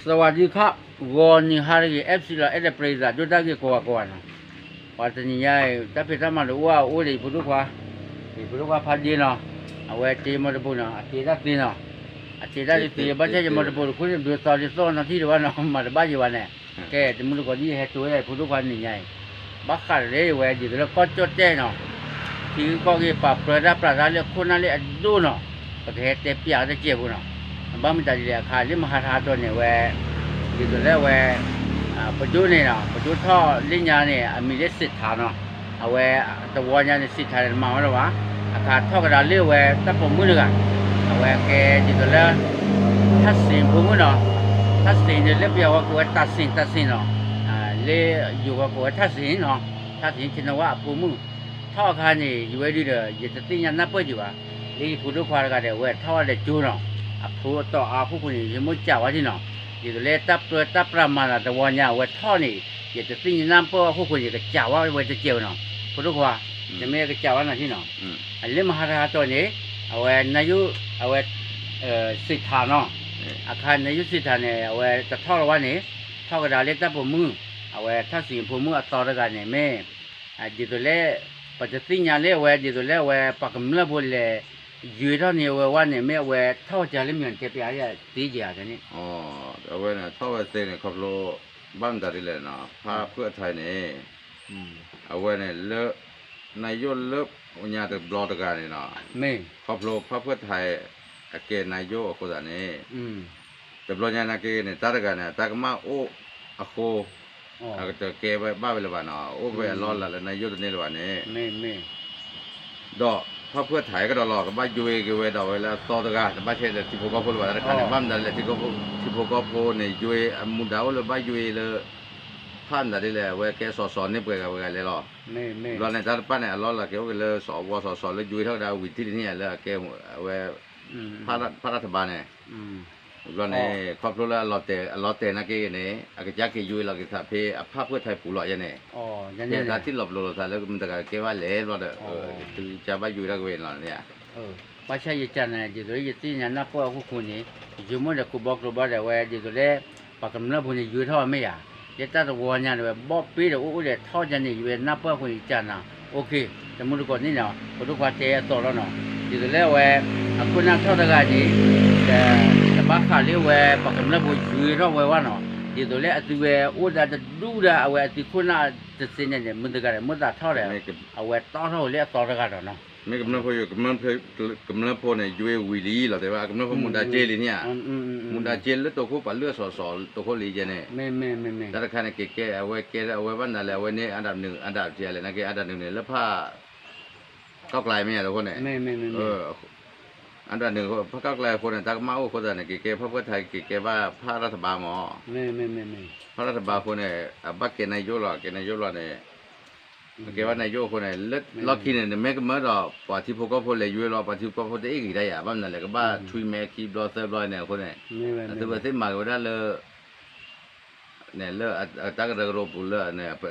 သဝးဒံခါ, ဂီၤနံၤဟါတဂ့ၤ အဲဖ်စံလီၤ အဲၣ်ဒိးပျံၤသးဒိၣ်တၢ်ဂ့ၢ်ကိးဂၤကိးဂၤနီၤ, ပှၤတနံၤညါအံၤ တၢ်ဖံးတၢ်မၤတအိၣ်အအိၣ်ဒီး ယဖိဒိၣ်ခွါ, ယဖိဒိၣ်ခွါဖးဒ့နီၤ, အဝဲတ့ယမီတဘိနီၤ အတ့တၢ်သ့နီၤ, အတ့တၢ်သ့သ့ ဘၣ်ဆၣ်ယမီတဘိတခူၣ်န့ၣ် ဘျုးသီဒ်သိးနီၤထံၣ်တဘၣ်နီၤ မၤတဘၣ်ယံၤဘၣ်န့ၣ်, ကဲ တမုၢ်တကိးဒ်ယဟဲတိၤဝဲဒၣ်ယဖိဒိၣ်ခွါနံၤညါအံၤ, ဘၣ်ဃးလၢယဝဲဒ်သိးလၢကီၢ်ကၠီၣ်တဲၣ်နီၤ ထံဂ့ၢ်ကီၢ်ဂ့ၢ် ပာ်ပြၢတၢ်ပြးတၢ်လၢအခိၣ်နၢ်လၢအဒိၣ်နီၤ, ပကဟဲတဲပျးတစဲးဖိနီၤ, ဘၣ်မတၤဒ်လဲၣ်အခါ လၢမဟါတဟါတီၤန့ၣ် အဝဲ ဒ်သိးလၢအဝဲ ပဒိၣ်န့ၣ်နီၤ ပဒိၣ်ထီၣ်လၢညါန့ၣ် အမံၤလၢစံးထးနီၤ, အဝဲ တဝီညါန့ၣ် စံးထးန့ၣ် တမၤဝဲလၢၤဘၣ်, အခါထီၣ်ကဒါလၢအဝဲတၢ်ပိာ်မုၣ်တဂၤ, အဝဲကဲဒ်သိးလၢ ထၣ်စ့ၣ်ဖိမုၣ်နီၤ, ထၣ်စ့ၣ်န့ၣ် လၢပယီၤဝဲကိးဝဲ တၢ်စ့ၣ် တၢ်စ့ၣ်နီၤ, လၢယိၤဝဲကိးဝဲ ထၣ်စ့ၣ်နီၤ, ထၣ်စ့ၣ် ခ့နဝါအဖိမုၣ်, ထီၣ်အခါန့ၣ် ယဝဲဒုဒီး ယတသ့ၣ်ညါနၢ်ပၢၢ်ယံၤဘၣ်, လၢယဖိဒိၣ်ခွါတဂၤဒီး အဝဲထီၣ်ဝဲဒီးကၠိနီၤ, အဖိအတီၤအါအခိၣ်ဃိန့ၣ် ယမိၢ်ကးဝဲဒၣ်နီၤ, ဒ်သိးလၢတၢ်ပြၢတၢ်ပြးမၤသးတဝီညါ အဝဲထီၣ်န့ၣ် ယတသ့ၣ်ညါနၢ်ပၢၢ်အခိၣ်ဃိန့ၣ် ယကးဝဲဝဲတစဲးဝဲနီၤ, ဖိဒိၣ်ခွါ, ယမ့ၢ်ကးဝဲနီၤထံနီၤ, အလၢမဟါတဟါတီၤန့ၣ် အဝဲ အဝဲ စံးထးနီၤ, အခါ နၢ်ယိၣ်စံးထးန့ၣ် အဝဲတထီၣ်လၢၤဘၣ်န့ၣ်, ထီၣ်ကဒါလၢတၢ်ပိာ်မုၣ်, အဝဲထၣ်စ့ၣ်ဖိမုၣ်အသီတဂၤန့ၣ် မ့ၢ် ဒ်သိးလၢ ပတသ့ၣ်ညါလၢအဝဲ ဒ်သိးလၢအဝဲ ပှၤကမျၢၢ်ဖိလဲၤ ယွ့ထီၣ်န့ၢ်အဝဲဝဲန့ၣ် မ့ၢ်အဝဲထီၣ်ဝဲကၢလၢမံၤန့ၣ် တဲပျးယၤသ့ကဲဧါန့ၣ်, အဝဲန့ၣ် ထီၣ်ဝဲသ့န့ၣ် ခီဖျိ ဘၣ်မတၤဒ်လဲၣ်နီၤ ဖါဖုၣ်အထါန့ၣ် အဝဲန့ၣ်လၢ နၢ်ယိၣ်လၢညါတဘျီတဂၤန့ၣ်နီၤ, ခီဖျိဖါဖုၣ်အထါ အကဲနၢ်ယိၣ်အဃိသတးန့ၣ် တဘျီညါနာ်က့န့ၣ် တၢ်တဂၤန့ၣ် တၢ်ကမၣ်အိၣ်အဃိ အကတကဲဝဲဘၣ်ဝဲလၢၤဘၣ်နီၤ, အိၣ်ဝဲအလီၢ်အလၤလၢနၢ်ယိၣ်တန့ၢ်လၢၤဘၣ်န့ၣ် ဒီးဖါဖုၣ်အထါကဒီးလီၤ ကဘၣ်ယွ့က့ၤဝဲဒီးဝဲလၢအသီတဂၤ တဘၣ်ဆဲးဒီးထံဖိကီၢ်ဖိလၢၤဘၣ် တၢ်တခါန့ၣ် ဘၣ်မတၤလဲၣ် ထံဖိကီၢ်ဖိန့ၣ် ယွ့အမူဒါအိၣ်လၢဘၣ်ယွ့လၢ ဖးမတၤဒ်လဲၣ် အဝဲကဲစီၤစီၤန့ၢ်ပှဲၤဂၤပှဲၤဂၤလဲၤလီၤ, ဘျီန့ၣ် တၢ်တပၣ်န့ၣ် အလီၢ်လၤက့ၤအိၣ်က့ၤလၢစီၤဝီစီၤစီၤလၢယွ့ထီၣ်ကဒါဝံၤထံၣ်တန့ၢ်ယၤလၢ အကဲ အဝဲ ဖးတၢ်တဘါန့ၣ် ဘျီန့ၣ် ခီဖျိလၢအလီၤတဲာ်နာ်က့န့ၣ် အကစၢ်က့ၤယွ့လီၤက့ၤသးဖဲအဖါဖုၣ်အထါပူၤလီၤယဲန့ၣ်, ကဲတၢ်ထံၣ်လီၤပလိာ်လိာ်သးလၢမတၤတဂၤကဲဘၣ်လဲၣ်ဘျီဒီး သုကစၢ်ဘၣ်ယွ့တၢ်ကဝဲန့ၣ်လီၤန့ၣ်ဧါ, ဘၣ်ဆၣ်ယကးန့ၣ် ဒ်သိးလၢယသ့ၣ်ညါနၢ်ပၢၢ်အခိၣ်ဃိန့ၣ် ယဆိကမိၣ်ဒီးကိးဘျီကျိၤဘျီဒီး အဝဲဒ်သိးလၢ ပှၤကမျၢၢ်ဖိန့ၣ် ယွ့ထီၣ်ဝဲမ့ၢ်ဧါ, လၢတၢ်တဝီညါန့ၣ်ဝဲ ဘီၣ်ပ့ဒီးအိၣ်အိၣ်ဒီးထီၣ်ကန့ၣ် ယဝဲနၢ်ပၢၢ်အဃိန့ၣ် ယကးနၤ, အိၣ်ခ့ တမူတကိးန့ၣ်နီၤ ဖိဒိၣ်ခွါတဲအသိးလီၤနီၤ, ဒ်သိးလၢအဝဲ အခိၣ်နၢ်ထီၣ်တဂၤန့ၣ် တဘၣ်ဃးလၢအဝဲ ပှၤကမျၢၢ်ဖိယွ့ထီၣ်ဝဲဝဲနီၤ, ဒ်သိးလၢအသုဝဲအိၣ်ဒၣ်တဒူၣ်ဒၣ် အဝဲအသုခိၣ်နၢ်တသ့န့ၣ်န့ၣ် မုၢ်တဂၤဒီး မိၣ်သးထီၣ်ဒီး အဝဲတီၣ်ထီၣ်ဝဲလၢအသီတဂၤဒီးနီၤ မ့ၢ်ကမျၢၢ်ဖိ ကမျၢၢ်ဖိန့ၣ် ယွ့ဝံၤလံလီၤတဲဝဲ ကမျၢၢ်ဖိမူဒါက့လံန့ၣ်ဧါ, မူဒါက့လၢတိခိၣ်ပှၤလုၢ်အစီၤစီၤတိခိၣ်လံယဲန့ၣ်, တၢ်တခါန့ၣ် က့ၤကဲ အဝဲကဲအဝဲဘၣ်နၤလဲၣ် အဝဲန့ၣ် အဒၣ်နုာ် အဒၣ်တယၤလဲၣ် နာ်က့ အဒၣ်နုာ်န့ၣ် လၢဖး ကီၢ်ကျါမ့ၢ်ယၤတခိၣ်န့ၣ် အဒၣ်နုာ် ဖးကီၢ်ကျါအဃိန့ၣ် တၢ်ကမၣ်အိၣ်အဃိသတးန့ၣ် က့ၤကဲဖၣ်ပှၢ်ထါ က့ၤကဲဘၣ်ဖးရၣ်တဘါမး, ဖးရၣ်တဘါအဃိန့ၣ် အဘၣ်ကဲနၢ်ယိၣ်လီၤ ကဲနၢ်ယိၣ်လီၤန့ၣ် ကဲဘၣ်နၢ်ယိၣ်အဃိန့ၣ် လၢလီၢ်ခံန့ၣ် နမ့ၢ်ကမၢဒီး ပှၤထံဖိကီၢ်ဖိလဲၤယွ့လီၤ ပှၤထံဖိကီၢ်ဖိတအ့ၣ်ဂံၢ်တၢ်ယၤ ဘၣ်မနုၤလဲၣ် ကဘၣ်ဆွံမဲခံဘျီသၢဘျီန့ၣ်အဃိန့ၣ် အသုဝဲသ့ၣ်မၤက့ၤဝဲဒၣ်လၢ န့ၣ်လၢတၢ်ကရၢကရိပူၤလၢ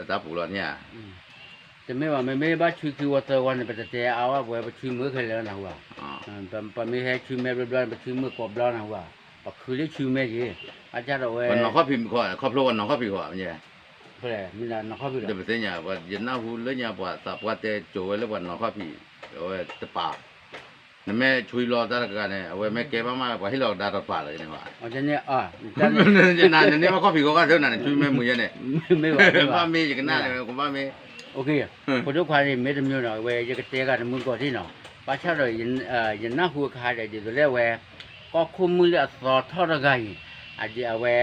တၢ်ပူၤလီၤန့ၣ်ဧါ, တမ့ၢ်ဘၣ် မ့မ့ၢ်ဘၣ်ဆွံခံဝီသၢဝီန့ၣ် ပတတဲအါဝဲပှဲၤ ပဆွံမုၢ်ခဲလၢာ်နၢ်ဟူဧါ, ပမ့ၢ်ဟဲဆွံမဲဘျီဘျီန့ၣ် ပဆွံမုၢ်ကိးဘျီနၢ်ဟူဧါ, ပခုလၢဆွံမဲက့ၤ, အတၢ်ဒီးဝဲ ပနီၢ်ခီၣ်ဖံး ခီဖျိပှၤနီၢ်ခီၣ်ဖံးဃီဧါ, မ့ၢ်နီၢ်ခီၣ်ဖံးလီၤ, ပသ့ၣ်ညါ ယနၢ်ဟူလၢညါပှၤသးပှၢ်တဲစိၤဝဲလၢပှၤနီၢ်ခီၣ်ဖံး, အဝဲတပာ် နမ့ၢ်ဆွံလီၤတၢ်တဂၤန့ၣ် အဝဲမ့ၢ်ကဲဘၣ်မး ပှၤဟ့ၣ်လီၤကဒါတပာ်လီၤန့ၣ်ဘၣ်, နန့ၢ်ဘၣ်ခီၣ်ဖံးဃီဂၤသ့နၤ နဆွံမဲမုၢ်ယဲန့ၣ်, ဘၣ်မ့ၢ်ယကနၣ်န့ၣ် ကဘၣ်မ့ၢ် ဖိဒိၣ်ခွါန့ၣ် မ့ၢ်တမံၤနီၤ အဝဲယကတဲဂၤတမုၢ်ကီၢ်ထံနီၤ, ဘၣ်ဆၣ်ဒီး ယနၢ်ဟူအခါဒီး ဒ်သိးလၢအဝဲ ကီၢ်ခိၣ်မုၣ်လၢအသီထီၣ်တဂၤအံၤ, အဝဲ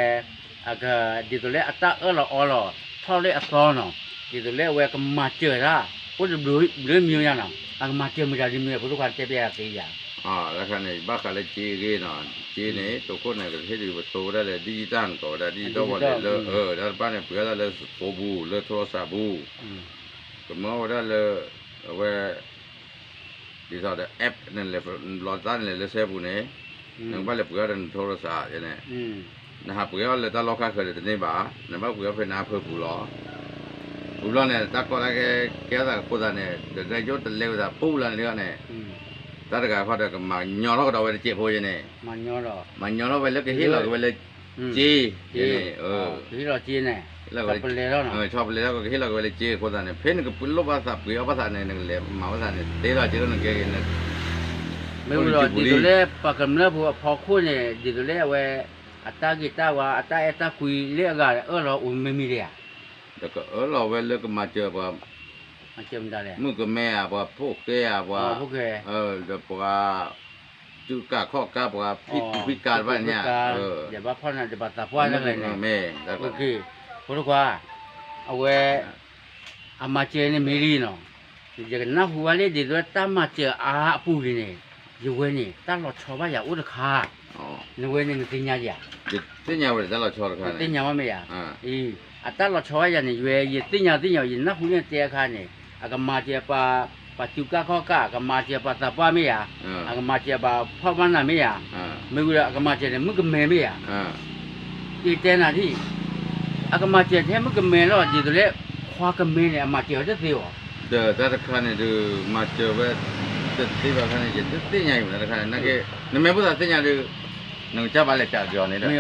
ဒ်သိးလၢအတၢ်အၢၣ်လီၤအီလီၤထီၣ်လၢအသီနီၤ, ဒ်သိးလၢအဝဲကမၤစၢၤတၢ် အိၣ်တဘျုးမံၤညါနီၤ, အကမၤစၢၤမတၤဒ်မံၤ ဖိဒိၣ်ခွါတဲပျဲယၤသ့ယၤ, လၢခါန့ၣ် ဘၣ်ဃးလၢက့ဂ့ၤနီၤ, က့န့ၣ် တိခိၣ်န့ၣ် ကဟ့ၣ်ဒုးပသိဝဲဒၣ်လၢ digital ကိးဝဲဒၣ် digital wallet လၢ တၢ်တဖၣ်န့ၣ် ပှ့ၤအီၣ်ဒၣ်လၢ phone ပူၤ လၢ โทรศัพท์ ပူၤ, ကမၢဝဲဒၣ်လၢ အဝဲ ဒ်သိးဒီး app န့ၣ်လဲၤ လီၤတၢ်န့ၣ်လဲၤလၢစဲပူၤန့ၣ်, နကဘၣ်လဲၤပှ့ၤအီၣ်ဒီးန โทรศัพท์ န့ၣ်, နဟးပှ့ၤအီၣ်လၢတၢ်လီၢ်ခါဃၢၤဒီးတန့ၢ်ဘၣ်, နဘၣ်ပှ့ၤအီၣ်ဖဲနအဖၢပူၤလီၤ, ပူၤဘျီန့ၣ် တၢ်ကီတၢ်ခဲကဲထီၣ်သးအဃိသတးန့ၣ် ဒီးတၢ်ယိၣ်တလဲဝဲသးပူၤလီၤန့ၣ်တဂၤန့ၣ်, တၢ်တဂၤဃီဒီးကမၤညီထီၣ်ကဒီးဝဲတစဲးဖိယဲန့ၣ်, မၤညီထီၣ်ဝဲလၢကဟ့ၣ်လီၤက့ၤဝဲလၢ က့, က့, ကဟ့ၣ်လီၤက့န့ၣ်, ဆီပလဲၤထီၣ်, ဆီပလဲၤထီၣ်ကဟ့ၣ်လီၤက့ၤဝဲလၢက့အဃိသတးန့ၣ် ဖဲနကပလိၣ်ဘၣ်သးပှ့ၤအီၣ်ဘၣ်သးန့ၣ် နကလဲၤမၤဘၣ်သးန့ၣ် တဲလီၤက့လၢနကဲက့ၤန့ၣ်, မ့ၢ်ဝံၤဒီး ဒ်သိးလၢပှၤကမျၢၢ်ဖိအဖီခိၣ်န့ၣ် ဒ်သိးလၢအဝဲ အတၢ်ဂ့ၤတၢ်ဝါ အတၢ်အဲၣ်တၢ်ကွံလၢအဂၤအၢၣ်လီၤအိၣ်မ့မ့ၢ်ဒံးဧါ, ဒီးကအၢၣ်လီၤဝဲလၢကမၤစၢၤပှၤ မုၣ်ကမဲဧါ ပှၤဖိၣ်ဃဲဧါ ပှၤ, ဒီးပှၤ တူၢ်ကၢ်ခီၣ်ကၢ် ပှၤဖံးကူဖံးကၤတဖၣ်န့ၣ်, ယဘၣ်ဖီၣ်နၤ ယဘၣ်သးပှၢ်လၢလဲၣ်န့ၣ်, ဖိတခွါ, အဝဲ အမၤစၢၤန့ၣ်မ့ၢ်လံနီၤ, ယကနၢ်ဟူဘၣ်လၢဒ်သိးတၢ်မၤစၢၤအါအပူၤန့ၣ်, ယဝဲန့ၣ် တၢ်လီၤဆီဘၣ်ယၤအိၣ်တခါ, နဝဲန့ၣ်နသ့ၣ်ညါယၤ, သ့ၣ်ညါဝဲတၢ်လီၤဆီတခါ, သ့ၣ်ညါဘၣ်မ့ၢ်ယၤ, အတၢ်လီၤဆီဘၣ်ယၤန့ၣ် ယဝဲ ယသ့ၣ်ညါသ့ၣ်ညါ ယနၢ်ဟူန့ၣ်တဲအခါန့ၣ် အကမၤစၢၤပှၤ ပှၤတူၢ်ကၢ်ခီၣ်ကၢ် အကမၤစၢၤပှၤသးပှၢ်မ့ၢ်ယၤ, အကမၤစၢၤပှၤဖီၣ်ဘၣ်နၤမ့ၢ်ယၤ, မ့ၢ်ဝံၤဒီးအကမၤစၢၤန့ၣ် မုၣ်ကမဲမ့ၢ်ယၤ, ယတဲနၤဒ်အံၤ, အကမၤစၢၤထဲမုၣ်ကမဲလီၤ ဒ်သိးလၢ ခွါကမဲန့ၣ် အမၤစၢၤဝဲတသ့ဘၣ်, ဒီးတၢ်တခါန့ၣ်ဒုး မၤစၢၤဝဲ တသ့ဘၣ်ခါန့ၣ် ယတသ့ၣ်ညါအံၤဘၣ်တၢ်တခါန့ၣ် နမ့ၢ်ဖိသးသ့ၣ်ညါဒုး နကစၢ်ဘၣ်လဲၤကးကီၤန့ၣ်ဒီး,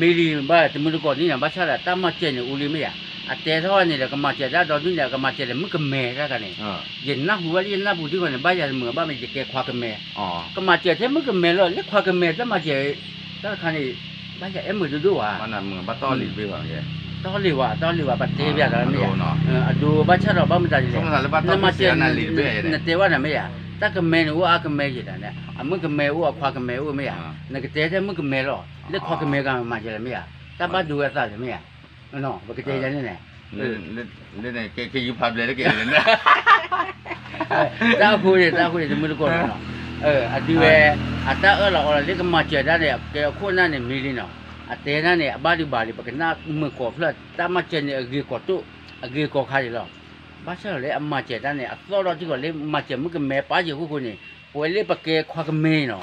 မ့ၢ်လံ ဘၣ်တမုၢ်တကိးနံၣ်န့ၣ် ဘၣ်ဆၣ်ဒီးတၢ်မၤစၢၤန့ၣ် အိၣ်လံမ့ၢ်ယၤ, အတဲထီၣ်န့ၣ်ဒီး ကမၤစၢၤတၢ်ဒီဒူၣ်န့ၣ် အကမၤစၢၤဒီးမုၣ်ကမဲတၢ်တခါန့ၣ်, ယနၢ်ဟူဘၣ်လၢယနၢ်ပူၤဒ်ဃီန့ၣ် ဘၣ်ယၤတမုာ်ဘၣ်မ့ၢ် ယကဲခွါကမဲ, ကမၤစၢၤထဲမုၣ်ကမဲလီၤ လၢခွါကမဲတၢ်မၤစၢၤ တၢ်တခါန့ၣ် ဘၣ်ယၤအဲၣ်မုာ်ဒိၣ်ဒိၣ်ဝဲ, တၢ်လံၤဝဲ တၢ်လံၤဝဲ ပတဲပျးဒီးမ့ၢ်ယၤ, အဒိဘၣ်ဆၣ်ဒီးဘၣ်မတၤဒ်လဲၣ်, နမၤစၢၤ နတဲဝဲဒၣ်မ့ၢ်ယၤ, တၢ်ကမဲန့ၣ်အိၣ်အါကမဲယဲဒၣ်န့ၣ် အမုၣ်ကမဲအိၣ်အခွါကမဲအိၣ်မ့ၢ်ယၤ, နကတဲထဲမုၣ်ကမဲလီၤ လၢခွါကမဲကမၤစၢၤလီၤမ့ၢ်ယၤ, တၢ်ဘၣ်ဒိဝဲအသးလီၤမ့ၢ်ယၤ, ပကတဲယၤန့ၣ်န့ၣ် လၢန့ၣ် ကဲက့ၤယူၤဖးဘျဲးလၢက့ၤလၢန့ၣ်, တၢ်အဃိန့ၣ် တၢ်အဃိန့ၣ် တမုၢ်တကိးလီၤနီၤ, အဒုးဝဲ အတၢ်အၢၣ်လီၤအီလီၤလၢကမၤစၢၤတၢ်န့ၣ် ကဲအခိၣ်အနၢ်န့ၣ်မ့ၢ်လံနီၤ, အတဲတၢ်န့ၣ် အဘၣ်ဒုးဘၣ်လံ ပကနၣ်မုာ်ကိးဖျၢၣ် တၢ်မၤစၢၤန့ၣ် အဂ့ၤကိးတိၢ် အဂ့ၤကိးခါန့ၣ်လီၤ, ဘၣ်ဆၣ်ဒီးလၢအမၤစၢၤတၢ်န့ၣ် အသီၣ်ထီၣ်ထံကီၢ်လၢမၤစၢၤမုၣ်ကမဲပာ်ယဲၢ်ခိၣ်ဃိန့ၣ် ပဝဲလၢပကဲခွါကမဲနီၤ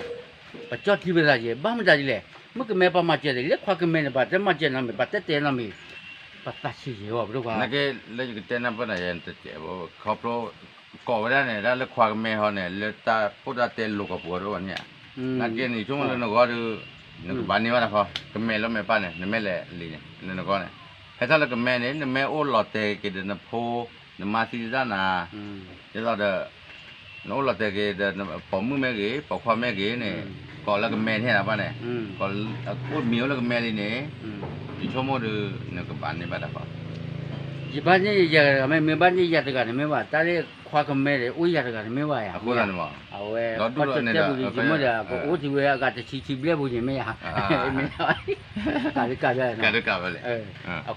ပကၠီၣ်ထံပသးယဲၢ် ဘၣ်မတၤဒ်လဲၣ်, မုၣ်ကမဲပှၤမၤစၢၤန့ၣ် လၢခွါကမဲန့ၣ် ပှၤတမၤစၢၤနီတမံၤ ပှၤတတဲနီတမံၤ, ပသးဆံးယဲၢ်ဝဲပဒိၣ်ခွါ, နကဲလၢယကတဲနၢ်ပၢၢ်နၤယဲၢ် တတဲဘၣ် ခီဖျိ ကိးဝဲဒၣ်န့ၣ် ဒၣ်လၢခွါကမဲဟီန့ၣ် လၢတၢ်ပိၢ်တၢ်တဲလိၤကပူၤအဒိၣ်ဘၣ်န့ၣ်ဧါ, နကဲန့ၣ် ဆိကမိၣ်လၢနဂီၢ်ဒီး နကဘၣ်န့ၢ်ဘၣ်တခီ ကမဲလၢမဲာ်ပၢ်န့ၣ် နမ့ၢ်လဲၤလံန့ၣ် လၢနဂီၢ်န့ၣ် ဟဲထီၣ်လၢကမဲန့ၣ် နမ့ၢ်အိၣ်လီၤတဲာ်က့ၤဒီးနဖိ နမါသံတၢ်နၤ ဒ်သိးဒီး နအိၣ်လီၤတဲာ်က့ၤဒီး ပိာ်မုၣ်မ့ၢ်ဂ့ၤ ပိာ်ခွါမ့ၢ်ဂ့ၤန့ၣ် ကိးလၢကမဲန့ၣ်ဘၣ်န့ၣ် အိၣ်မံၤအိၣ်လၢကမဲလံန့ၣ် ယဆိကမိၣ်ဒီး နကဘၣ်န့ၢ်ဘၣ်တခီ ယဘၣ်န့ၢ်ယၤတဂၤ မ့မ့ၢ်ဘၣ်န့ၢ်ယၤတဂၤန့ၣ်မ့ၢ်ဘၣ် တၢ်လၢခွါကမဲဒီး အိၣ်ယၤတဂၤန့ၣ်မ့ၢ်ဘၣ်ယၤ အဃိသတးန့ၣ်မ့ၢ် အဝဲ ဒီးဒူၣ်ဒီးနဲၣ်ဒီး ပှၤတဲပူၤန့ၣ် ယဆိကမိၣ်ဒီး ကအိၣ်ထံဝဲအဂၤတဆံဆံဘျဲၣ်ပူၤန့ၣ်မ့ၢ်ယၤ မ့ၢ် ကးဒုကးဘျဲၣ် ကးဒုကးဘျဲၣ်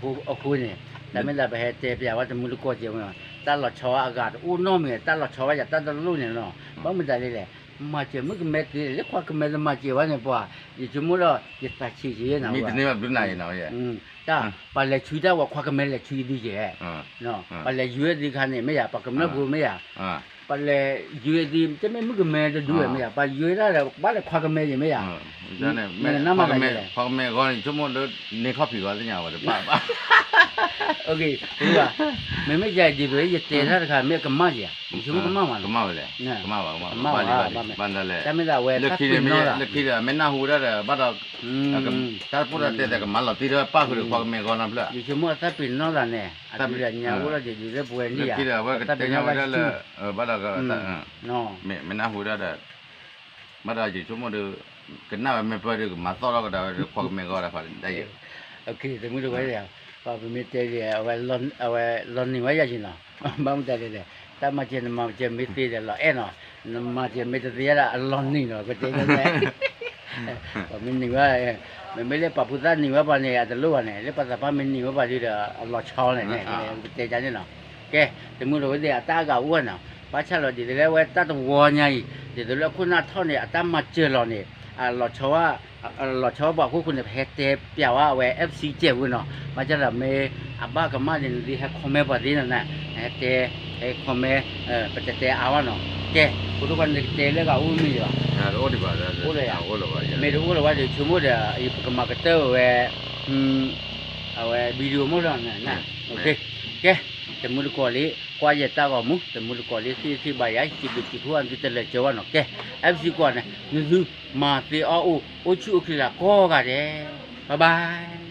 အဃိန့ၣ် တၢ်မ့ၢ်လၢပဟဲတဲပျးဝဲတမူတကိးကဲမ့ၢ် တၢ်လီၤဆီအဂၤတအိၣ်နီတမံၤ တၢ်လီၤဆီဝဲယၤတၢ်တလိၣ်န့ၣ်လီၤ ဘၣ်မတၤလဲၣ်လဲၣ် မၤစၢၤမုၣ်ကမဲသ့ လၢခွါကမဲတမၤစၢၤဝဲန့ၣ်ပှၤ ယဆိကမိၣ်ဒီး ယသးဆံးက့ၤနၤဝဲ တၢ် ပှၤလဲၤဆူတၢ်ဝဲခွါကမဲလဲၤဆူယဒုယဲၢ် ပှၤလဲၤယွဲသ့ခါန့ၣ် မ့ၢ်ယၤ ပှၤကမျၢၢ်ဖိမ့ၢ်ယၤ ပှၤလဲၤယွဲသ့ တမ့ၢ်မုၣ်ကမဲတဒုမ့ၢ်ယၤ ပှၤယွဲတၢ်ဒီး ဘၣ်လဲၤခွါကမဲယဲၢ်မ့ၢ်ယၤ ခွါကမဲဂီၢ်န့ၣ် ဆိကမိၣ်လၢ န့ၢ်ခီၣ်ဖံးဂီၢ်သ့ၣ်ညါဝဲတပၢ်ဘၣ် မ့မ့ၢ်ယၤဒ်သိးယတဲတၢ်တခါ မ့ၢ်ကမၣ်ယၤ ယဆိကမိၣ်ကမၣ်မး ကမၣ်ဝဲလဲၣ် ကမၣ်ဘၣ် ကမၣ်ဘၣ် ဘၣ်လံ ဘၣ်လံ တၢ်မ့ၢ်သးဝဲ လၢခံဒီး မ့ၢ်နၢ်ဟူဝဲဒၣ်ဒီး ဘၣ်ဒီး တၢ်တပိၢ်တၢ်တဲဒီး ကမၤလီၤတံၢ်ဒီးပၢ်ဃုာ်ဒီးခွါကမဲဂီၢ်နီတဖျၢၣ် ယဆိကမိၣ်အသးပ့ၤနီၣ်သးန့ၣ် အဒုးညါအိၣ်လီၤဒ်ဒ်လၢပဝဲန့ၣ်ယၤ လၢခံဒီး အဝဲကတဲညါဝဲဒၣ်လၢ ဘၣ်ဒီး မ့ၢ်နၢ်ဟူဝဲဒၣ်ဒီး ဘၣ်ဒီးယဆိကမိၣ်ဒီး ကနၣ်ဝဲမ့ၢ်ပၢၢ်ဒီး ကမၤသီၣ်ထီၣ်ကဒါဝဲဒီးခွါကမဲဂီၢ်ဒီး တမုၢ်တဝဲ ပမ့ၢ်တဲဒ် အဝဲလီၤနံၤဝဲယၤယံၤနီၤ ဘၣ်မတၤဒ်လဲၣ် တၢ်မၤစၢၤနမၤစၢၤမ့ၢ်သ့ဒီးလီၤအဲၣ်နီၤ နမၤစၢၤမ့ၢ်တသ့ဒီးအလီၤနံၤနီၤ ပတဲ ပမ့ၢ်နံၤဝဲ မ့မ့ၢ်လၢပှၤဖိသၣ်နံၤဝဲပှၤန့ၣ် အတလိၣ်ဘၣ်န့ၣ် လၢပှၤသးပှၢ်မ့ၢ်နံၤဝဲပှၤဒုးဒီး အလီၤဆီန့ၣ် ပတဲဒ်န့ၣ်နီၤ ကဲ တမုၢ်တဝဲသ့ၣ် အတၢ်အဂၤအိၣ်ဝဲနီၤ ဘၣ်ဆၣ်လီၤဒ်သိးလၢအဝဲတၢ်တဝီညါအံၤ ဒ်သိးလၢအခိၣ်နၢ်ထီၣ်န့ၣ် အတၢ်မၤစၢၤလီၤန့ၣ် အလီၤဆီ လီၤဆီပှၤအခိၣ်ဃိန့ၣ် ပဟဲတဲပျးဝဲအဝဲ FC စဲးဝဲနီၤ ဘၣ်ဆၣ်ဒီးမ့ၢ်အဘၣ်ကမၣ်န့ၣ် နသုဟဲ comment ပှၤသ့နီၤ ဟဲတဲ ဟဲ comment ပတဲတဲအါဝဲနီၤ ကဲ ဖိဒိၣ်ခွါနကတဲလၢဂၤအိၣ်မ့ၢ်ယၤ အိၣ်လၢၤ မ့ၢ်တအိၣ်လၢၤဝဲဒီး ဆိကမိၣ်ဒီး ပကမၤကတၢၢ်ဝဲ အဝဲ video မ့ၢ်လီၤ ကဲ တမုၢ်တကိးလံ ကွၢ်ယဲတၢ်ဂီၤမူ တမုၢ်တကိးလံ ဃ့ဃ့ဘၣ်ယၤ စံးဘျုးစံးဖှိၣ်အသုတလၢာ်စၢၤဝဲနီၤ ကဲ FC ကွၢ်န့ၣ် နသုမၤသ့အီၣ်အိၣ် အိၣ်ဆူၣ်အိၣ်ချ့လၢကိးဂၤဒဲး bye bye.